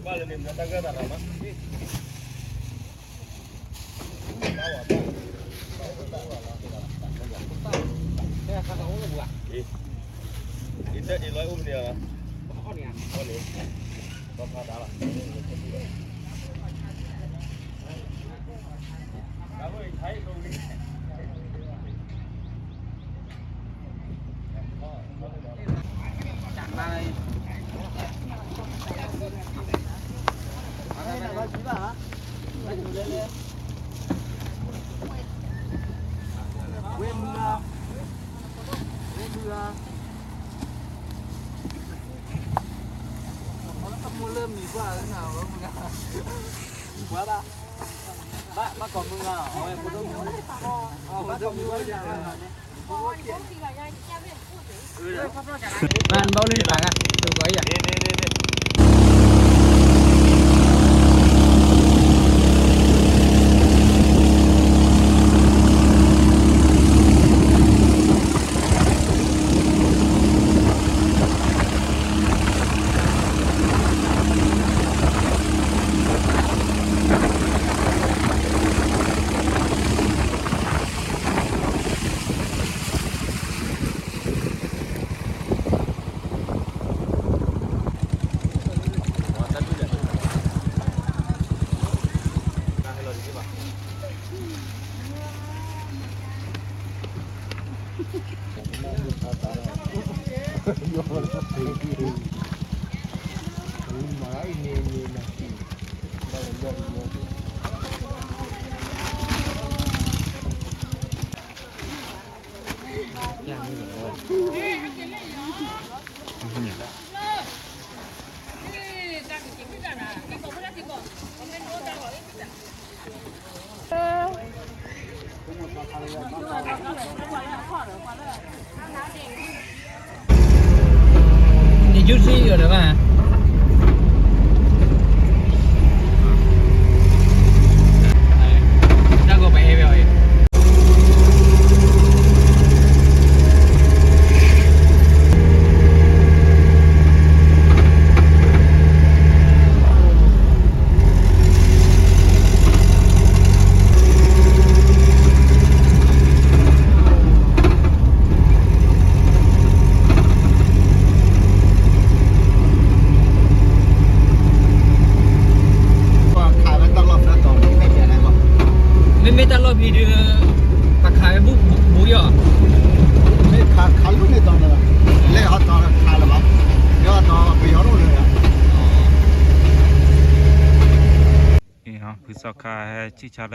ဘၣ်လၢန့ၣ် မတၤတၢ်ဂၢၢ်တၢ်ရၤမး အံၤ အံၤတၢ်အံၤလီၤအိၣ်မနုၤလီၤ အီၣ်န့ၣ် အီၣ်န့ၣ် ဘၣ်ဖးဒါလီၤ ဝဲမုၢ်ဂၤ ဝဲမုၢ်ဂၤ အမိၢ်လၢမံၤပှၢ်နၤ ဝဲမုၢ်ဂၤ ပှၤဘၣ် ဘၣ် ဘၣ်ကိးမုၢ်ဂၤ အဝဲဖိဒိၣ်မုၢ် အဝဲဖိဒိၣ်မုၢ်ဝဲယၤ မၤဘီလၢတပၤဂၤ တူၢ်ကီးယၤ ယုၢ်ထံယိာ်လၢၤဘၣ် တၢ်ဂီၤပှၤအဲၣ်ဝဲအီၤအံၤ ပှၤခးဝဲတၢ်လီၢ်ဖဲတီၤ မ့မ့ၢ်ပျဲန့ၣ်လီၤ မ့မ့ၢ်တၢ်လီၢ်ဖံးဒုး ပှၤခးဝဲဘူၣ်ဘူၣ်ယီၤ မ့ၢ်ခးခးလူၢ်န့ၣ်တီၤန့ၣ်လီၤ လဲၤဟီၣ်တီၤခးလၢၤဘၣ် ယဟီၣ်တီၤပယီၤရိၣ်လၢၤ ဖုစီၤခါဟဲဆံၣ်ဆါလၢ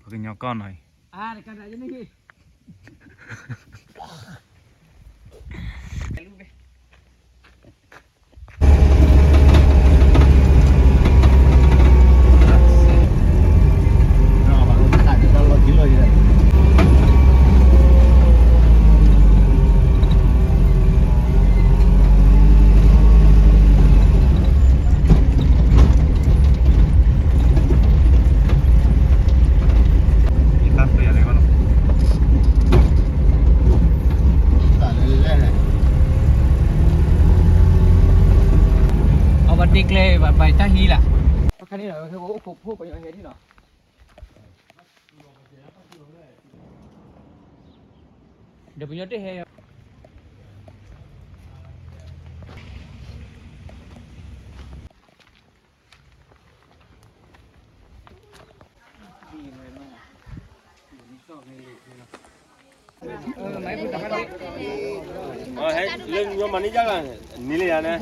ပှၤကညီကီၢ်နီၤအံၤ အဝဲတ့ကျဲ ပှၤတၢ်ဟံးလၢ် အခါန့ၣ်ဒီး ဟဲအိၣ်ခိးဖိပညီဟဲဒ်နီၤ ဒီးပညီတဟဲ လၢညီမၤန့ၢ်ယါဂၤ နံၤလၢယၤန့ၣ်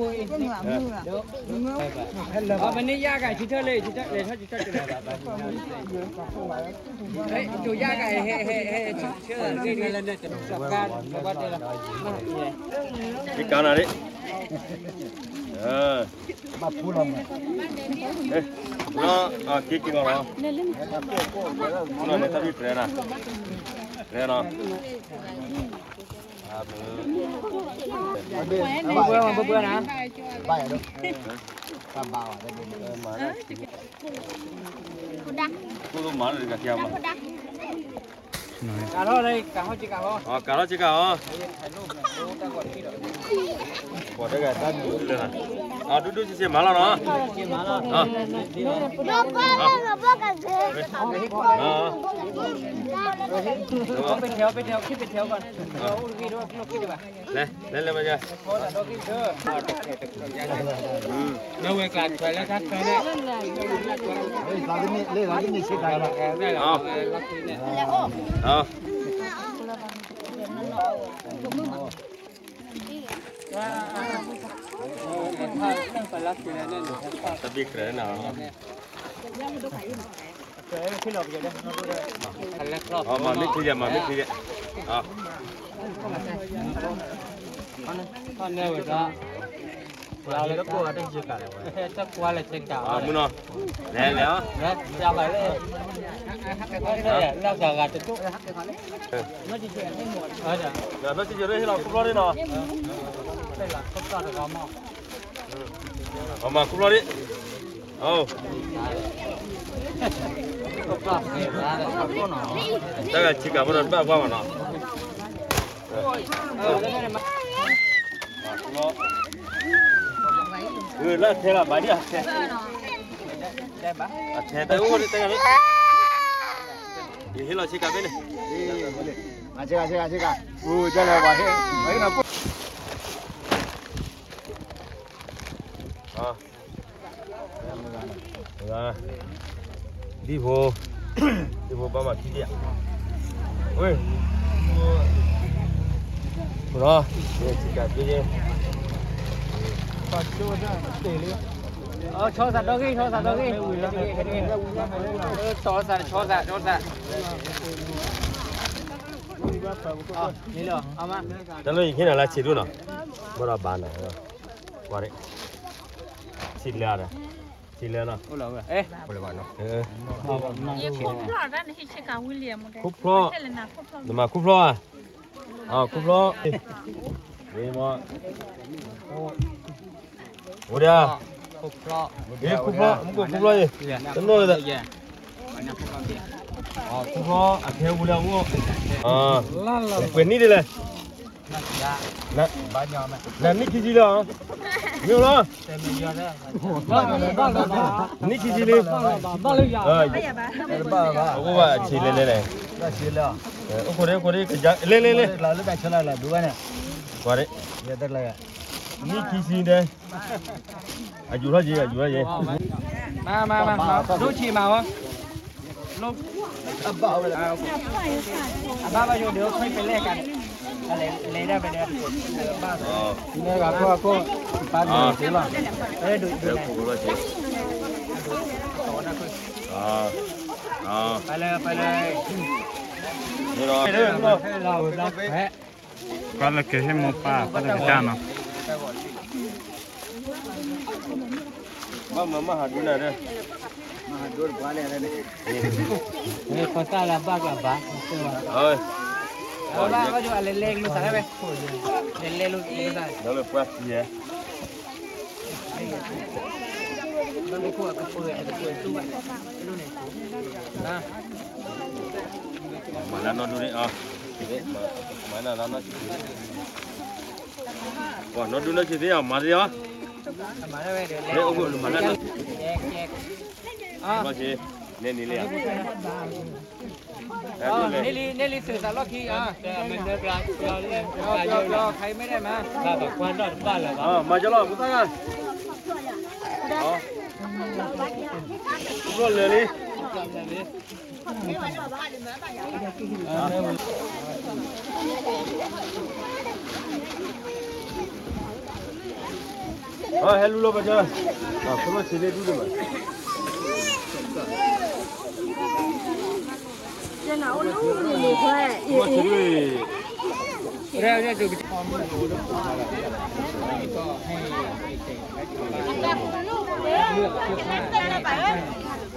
မၤန့ၢ်ယါဂၤ ဆံထၢၣ်လၢ ဆံထၢၣ်လဲၤထီၣ်ဆံထၢၣ်တလဲၤ ယိၤယါဂၤ ဟဲ ဟဲ ဟဲ ဆံထၢၣ် လၢန့ၣ် စီၤကါ စီၤကါတဲလီၤ ယကါနၤဒ် ဘၣ်ဖူလီၤမး လီၤ က့ၤက့ၤလီၤလီၤ လီၤန့ၣ်တၢ်ဘံၣ်တြဲၤနၤ တြဲၤနီၤ ဘၣ်ဘၣ်ဘၣ်ဘၣ်နၤ ဘၣ်ယၤဒိၣ် တၢ်ဘါဘၣ် ကိၣ်လိမၤလၢကကဲမး ကၤထီၣ်လၢကၤထီၣ်ကကၤဟီ ကၤထီၣ်ကကၤဟီ ပှၤတဂၤတၢ်ဒုးလၢနၤ ဒူၣ်ဒူၣ်ဆံးဆံးမၤလီၤနီၤ. လဲၤလဲၤလဲၤ တဘ့ၣ်ကြၢးနီၤ. မၤမ့ၢ်ချံယဲ မၤမ့ၢ်ချံယဲ. မုၢ်နီၤ, လဲၤလဲၤ, လၢဂၤဂၤတဒိၣ်, နီၢ်ဆံးဆံးဟ့ၣ်လီၤခူဖျီၣ်န့ၣ်နီၤ. အမၤခူဖျီၣ်ဒံး, တၢ်ဂၤဆံးကၤဖိဒီးတဘၣ်ကွၢ်မးနီၤ. လၢထဲလီၤ ဘၣ်ဒံးအထဲ, အထဲတအိၣ်တၢ်ဂၤန့ၣ်, ယဟ့ၣ်လီၤဆံးကၤဖဲန့ၣ်, ဆံးကၤဆံးကၤဆံးကၤ, အိၣ်ကလဲၤဝဲဟ့ၣ်, ဒ်ဖိ, ဒ်ဖိဘၣ်မၤခံဒံးဧါ, ဝဲ, ဒီး, ဆံးကၤဖဲန့ၣ်, ဆီသးဒီဂ့ၢ် ဆီသးဒီဂ့ၢ်, တီသး ဆီသး ဆီသး, တၢ်လၢယဟ့ၣ်နၤလၢဆံးဒိၣ်နီၤ, ဘၣ်ဒီးဘၣ်နၤ, ကွၢ်, ဆံးလၢဒီး, ဆံးလၢနီၤ, ခူဖျီၣ်, နမၤခူဖျီၣ်ဧါ, ခူဖျီၣ်, အိၣ်ဒီး, ခူဖျီၣ်, မူခိၣ်ခူဖျီၣ်အံၤ, တနီၣ်, ခူဖျီၣ်အခဲဝူလၢအအိၣ်, ပှဲၤနံၣ်ဒ်လဲၣ်, နနံၣ်ခံဆံလံ, မ့ၢ်လီၤ, နံၣ်ခံဆံလံ, အအိၣ်ဘၣ်ဆံးလဲၣ်လဲၣ်လဲၣ်, အိၣ်ခိးဒ့ အိၣ်ခိးဒ့ လဲၣ်လဲၣ်လဲၣ်, ကွၢ်ဒ့, နံၣ်ခံဆံဒဲး, အယူၤထီၣ်က့ၤ အယူၤထီၣ်က့ၤ, မၤမၤမၤ, ဒိၣ်ဆံးမၤဝဲ, အဘၣ်ဘၣ်ယိၣ်ဒီး ခွဲးပလဲၣ်ကါန့ၣ်, လဲၤဒၣ်ဖဲန့ၣ်, ပၢ်န့ၣ်သ့လီၤ, ဒိၣ်ဒိၣ်, ပလဲၤပလဲၤ, ကွၢ်လၢကဟ့ၣ်မိၢ်ပၢ် ကွၢ်လၢကတၢ်နီၤ, ဘၣ်မၤမၤဟးဒိနၤဒီး, မ့ၢ်ခီတၢ်လၢဘၣ်ကျါဘၣ်, ဘၣ်ဘၣ်အီၤဒိးအလဲၤလဲၤကလိသးဝဲ, လဲၤလဲၤလိသး, ဒီးလၢပှၤသံယဲ မၤလၢနီၢ်ဒိၣ်န့ၣ်, မၤလၢနီၢ်ဒိၣ်န့ၣ်, ပှၤနီၢ်ဒိၣ်နီၢ်ဆံးသ့ၣ်အီၤ မၤသ့အီၤ, မၤလၢ, န့ၢ်လံ, န့ၢ်လံသုးသးလီၢ်ခံ, မၤကလီၤ, လၢာ်လံ, ဟဲလူလီၤပှၤကၢ, ခိၣ်ဆံးလ့ဒူၣ်ဒိၣ်မး, နီၢ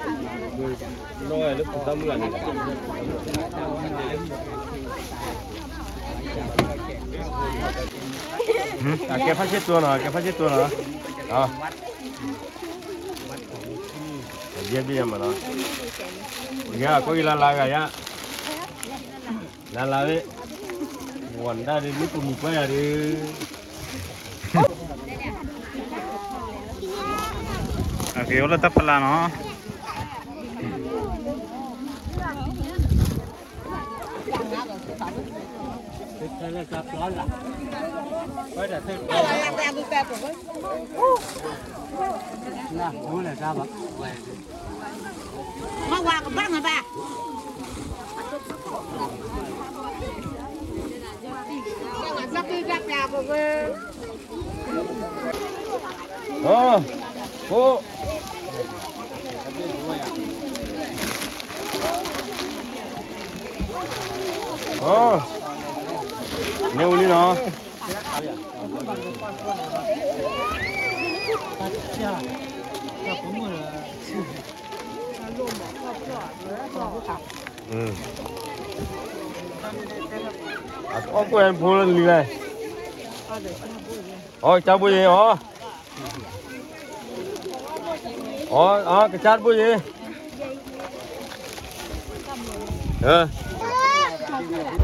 ်လၢပူၤတၢ်မုၢ်ဂၤန့ၣ်, အကဲဖးဆ့တိနီၤ, အကဲဖးဆ့တိနီၤ, ယဲၢ်ဘ့ၣ်ယဲၢ်မးနီၤ, ယၤကွၢ်က့ၤလၢလၢဂၤယၤ, လၢလၢဝဲ, ဝီၤဒၣ်ဒ်မ့ၢ်ပမုၢ်ကွၢ်ယၤဒ် အ ဂ့ၤအိၣ်လၢတၢ်ဖီလာ်နီၤ. န့ၣ်ဝံၤလံနီၤ. အီၣ်ကွဲၢ်ဖိလၢလံလဲၣ်. အီၣ်ကစၢ်ဘိယ့ၤအီၤ. အီၣ် အီၣ်ကစၢ်တဘိယ့ၤ.နက့ၤထီၣ်ခီမ့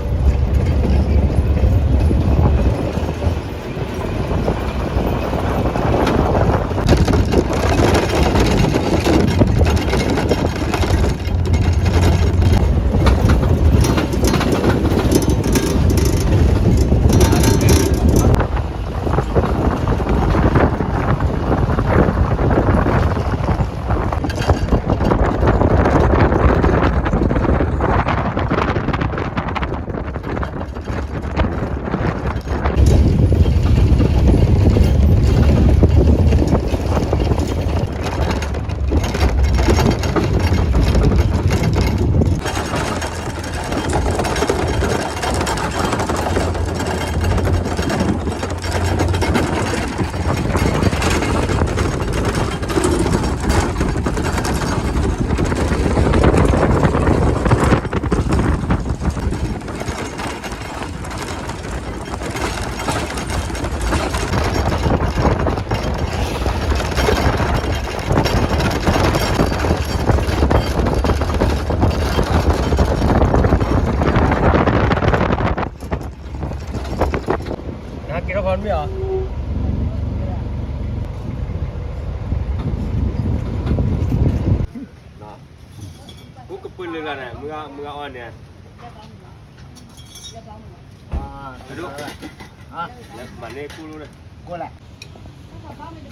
ၢ်အီၤ, အိၣ်ကပၢၢ်လၢဂၤန့ၣ် မုၢ်ဂၤအီၣ်န့ၣ်, မၤန့ၢ်ကူၣ်လိၣ်န့ၣ်,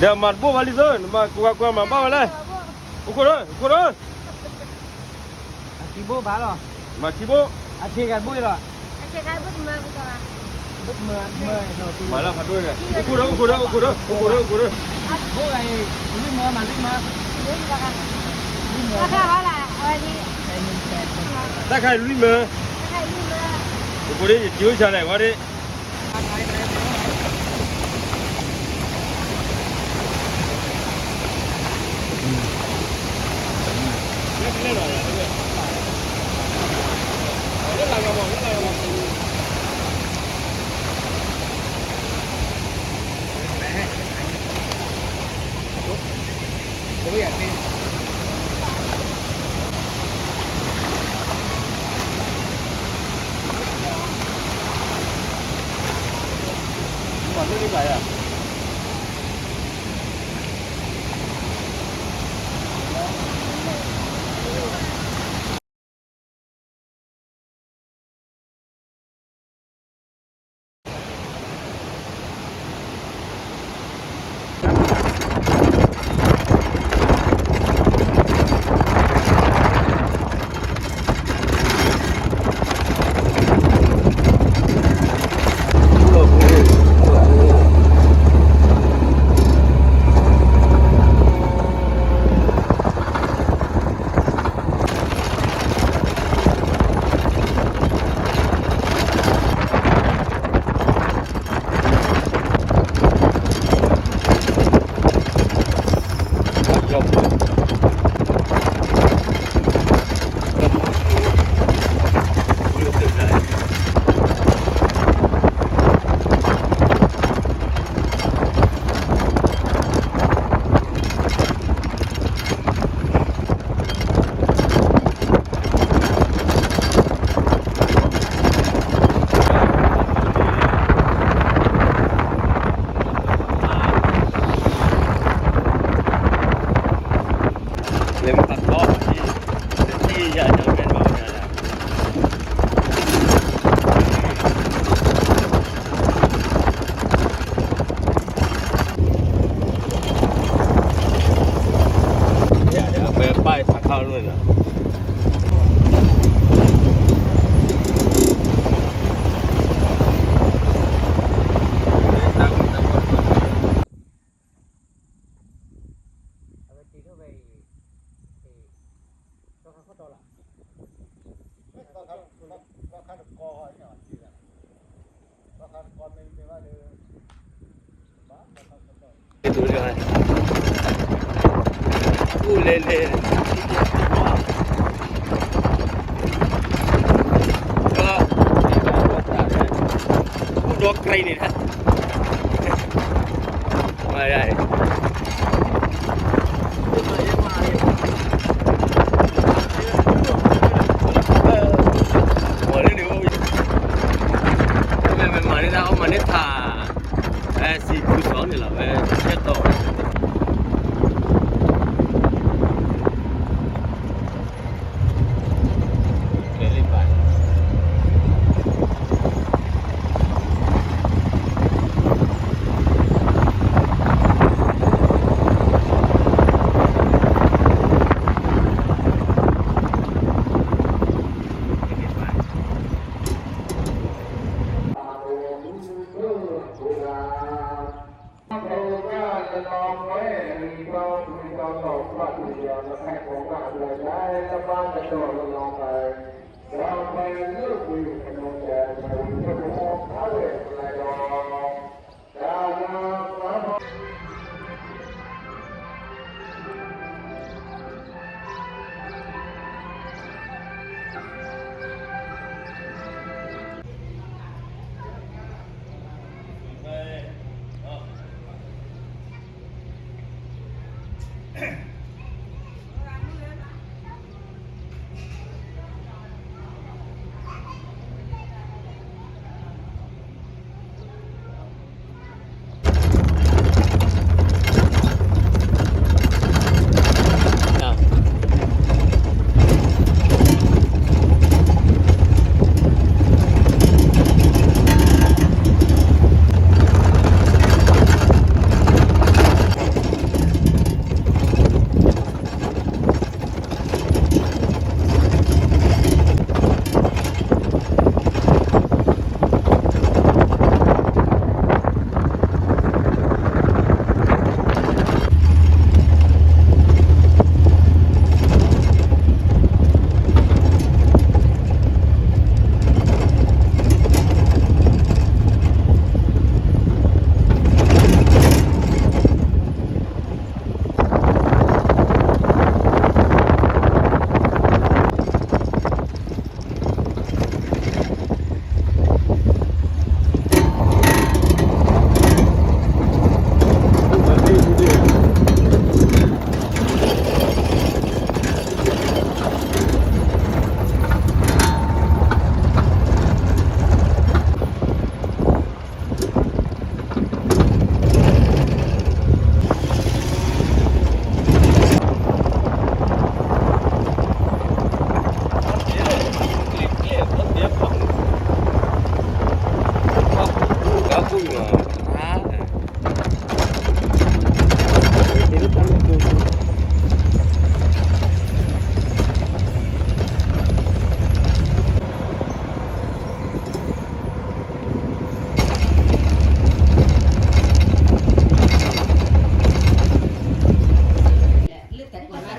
မၤတဘိၣ်ဘၣ်လံသၢ, နမၤကွၢ်ကွၢ်မၤဘၣ်ဝဲလဲၣ်, အိၣ်ခိၣ်ဒီး အိၣ်ခိၣ်ဒီး, အခံဘိၣ်ဘၣ်လီၤ, မၤခံဘိၣ်, အဆ့ကၤဘိၣ်လီၤ, မၤလၢဖးဒိၣ်န့ၣ်, အိၣ်ခိၣ်ဒီး အိၣ်ခိၣ်ဒီး အိၣ်ခိၣ်ဒီး အိၣ်ခိၣ်ဒီး, တၢ်ခါလွံၢ်မၢ, အိၣ်ခိၣ်ဒီး ယထံၣ်အိၣ်ဆါလဲၣ်ဝဲဒၣ် တူၢ်လဲၤလဲၤ ဒီးကြိုင်န့ၣ် မၤဒၣ် မၤန့ၢ်တၢ်အီၣ်မၤန့ၢ်ထး စံးဖုစီၤန့ၣ်လီၤ ဝဲဆဲးတီၢ်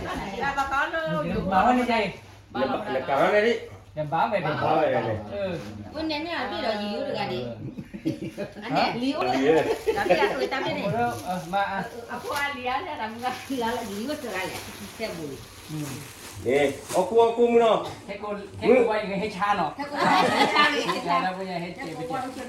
မၤဝဲန့ၣ်, နကၤဝဲန့ၣ်, နဘၣ်ဝဲန့ၣ်, ဝဲန့ၣ်န့ၣ်အဘ့ၣ်ဒီးယံာ်အိၣ်တဂၤဒံး, လံာ်အိၣ်လံာ်, တၢ်ဘ့ၣ်အသိးတၢ်ဘ့ၣ်န့ၣ်, အဖိအလံာ်အါ, လံာ်အိၣ်တဂၤလဲၣ်, ထဲဘူးလံ, အီၣ်ကိၣ်အီၣ်ကိၣ်မုၢ်နီၤ, ဟဲဆါနီၤ, ဟဲဆါလံ, ဟဲဆါလံ, ဟဲဆါလံ, ဟဲဆါလံ,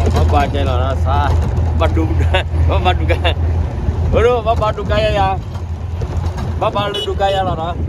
ဘၣ်ဘၣ်ကဲလီၤနီၤ, ဘၣ်ဒူ, ဘၣ်ဘၣ်ဒူကါ, ဘၣ်ဒူကါယၤယၤ, ဘၣ်ဘၣ်လၢဒူကါယၤလီၤနီၤ.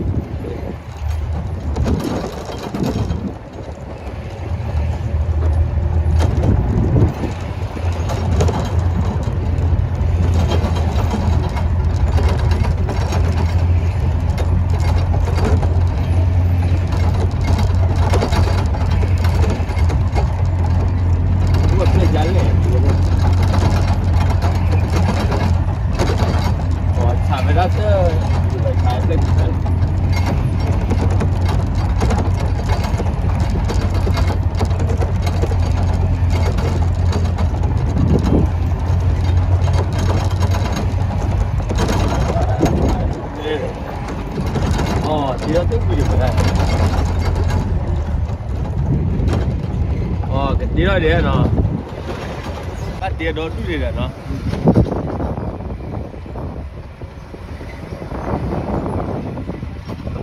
ကတ့ထီၣ်ဒံးနီၤ, ဘၣ်တ့ဒီဒူၣ်ဒံးနီၤ,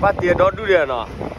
ဘၣ်တ့ဒီဒူၣ်ဒံးနီၤ.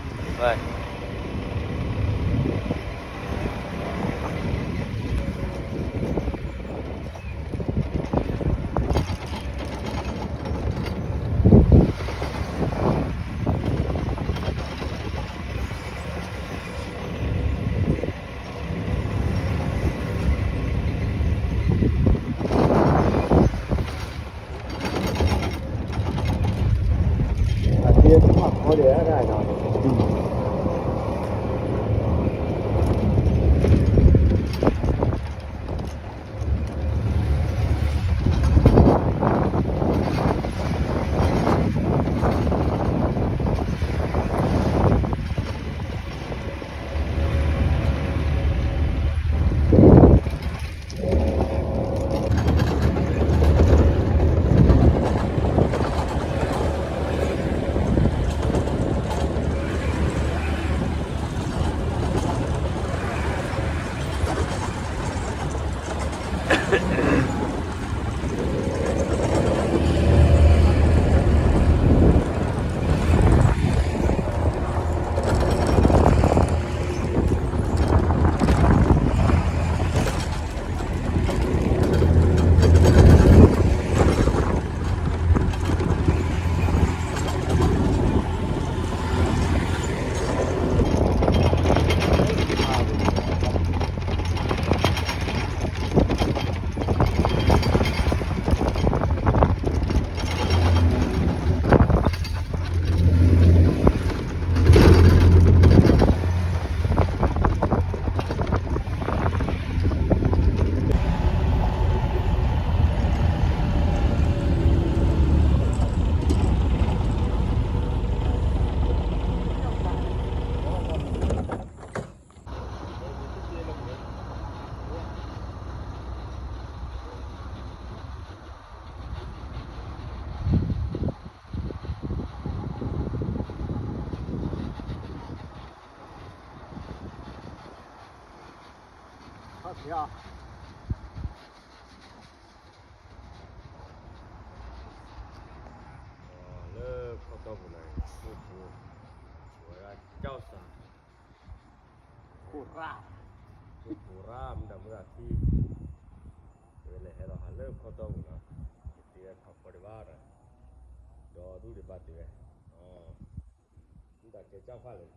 လၢခီတီၢ်ပူၤန့ၣ် သုးပူၤ ဝဲဒၣ်ကၠီၣ်စၣ် သုးပူၤရၣ် မတၤမုၢ်ဂၤထံ တဝဲလဲၤဟဲလီၤဟးလၢခီတီၢ်ပူၤနီၤ ယတ့ဝဲခီဖီဒံးဘၣ်ဒီး ဒီဒူၣ်ဒံးဘၣ်တ့ဝဲ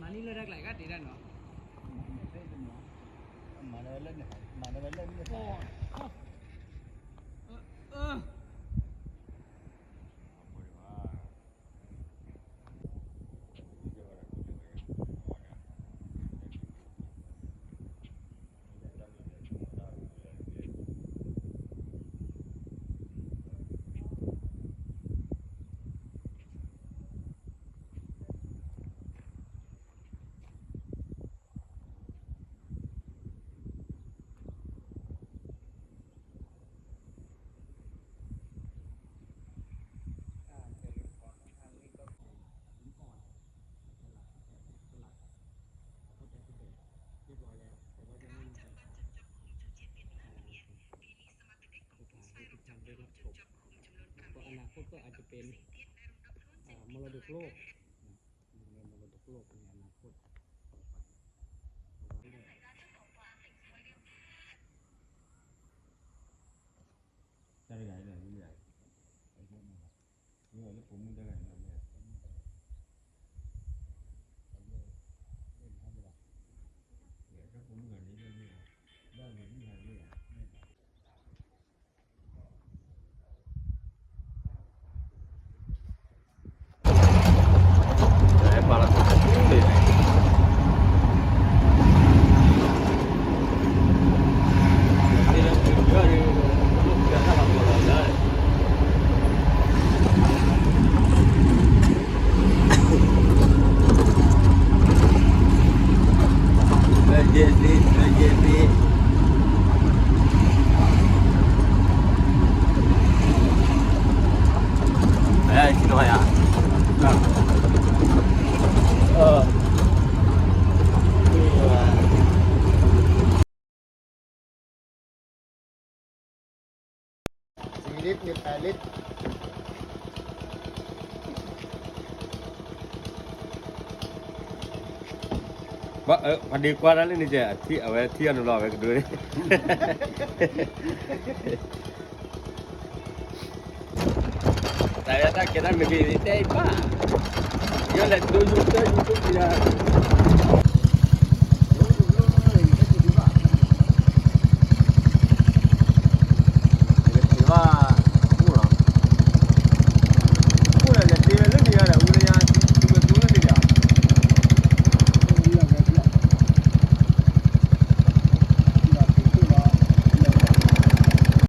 မတၤကဲကၠီၣ်ဖၣ်လဲၣ် တဲယဲၢ်သ့ၣ် မၤလံလၢတၢ်ကျါကတ့ဒၣ်နီၤ မၤလၢလၢန့ၣ် မၤလၢလၢန့ၣ် ก็อนาคตก็อาจจะเป็น อ่า มรดกโลก อยู่ในมรดกโลกในอนาคตต่อไป ဘၣ် ဖါဒ့ကွၢ်တၢ်လၢန့ၣ်ကဲ အဝဲထံၣ်အီၤန့ၣ်လီၤ အဝဲကဒိးန့ၣ် တၢ်ယတၢ်ကဲတၢ်မ့ၢ်က့ၤတဲဘၣ် ယလဲၤဒိယူၤတၢ်ယူၤတၢ်